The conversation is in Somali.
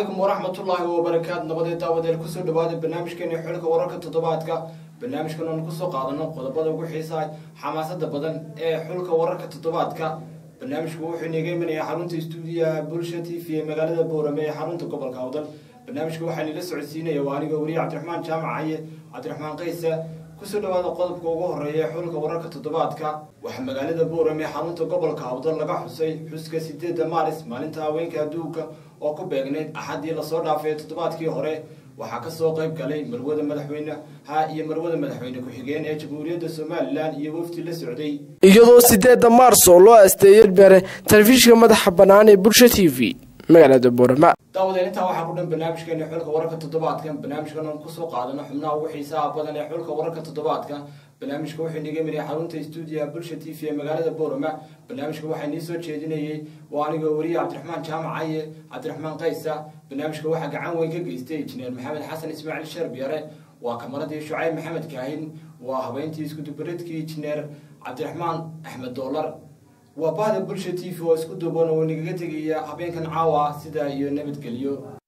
Calaykum waraxmatullaahi wabarakaatu. Nabadeed daawadeel, kusoo dhawaada barnaamijkeeni xulka wararka toddobaadka. Barnaamijkan oon kusoo qaadano qodobada ugu xiisaha xamaasada badan ee xulka wararka toddobaadka. Barnaamijku wuxuu inaga imanayaa xarunta stuudiyaha Bulsha TV ee magaalada Boorame ee xarunta gobolka Awdal. Barnaamijka waxaa nila socodsiinaya waa aniga wariye Cabdiraxmaan Jaamac Caye, Cabdiraxmaan Kaysa. Kusoo dhawaada qodobka ugu horeeya ee xulka wararka toddobaadka. Waxaa magaalada Boorame ee xarunta gobolka Awdal laga xusay xuska 8-da Maaris, maalinta haweenka adduunka, oo ku beegnayd Axaddii lasoo dhaafay toddobaadkii hore. Waxaa kasoo qayb galay marwada madaxweyneha iyo marwada madaxweyne ku-xigeen ee Jamhuuriyadda Somaliland iyo wafdi la socday. Iyadoo 8-da Maarso loo asteeyay bere telefishinka madaxa bannaan ee Bulsha TV magaalada Boorama. Daawadeen, intaa waxaa ku dhan barnaamijkeeni xulka wararka toddobaadkan. Barnaamijkan oon kusoo qaadano xubnaha ugu xiisaha badan ee xulka wararka toddobaadka. Barnaamijka wuxuu inaga imanaya xarunta stuudiyaha Bulsha TV ee magaalada Boorama. Barnaamijka waxaa inii soo jeedinayay waa aniga wariye Cabdiraxmaan Jaamac Caye, Cabdiraxmaan Kaysa. Barnaamijka waxaa gacan weyn ka geystay injineer Maxamed Xasan Ismaaciil Sharbiyare, waa kamaradii Shucayb Maxamed Kaahin, waa habeyntii iskudubaridkii injineer Cabdiraxmaan Axmed Doolar. Waa bahda Bulsha TV oo isku duuban oo nagaga tegaya habeenkan caawa sidaa iyo nabadgelyo.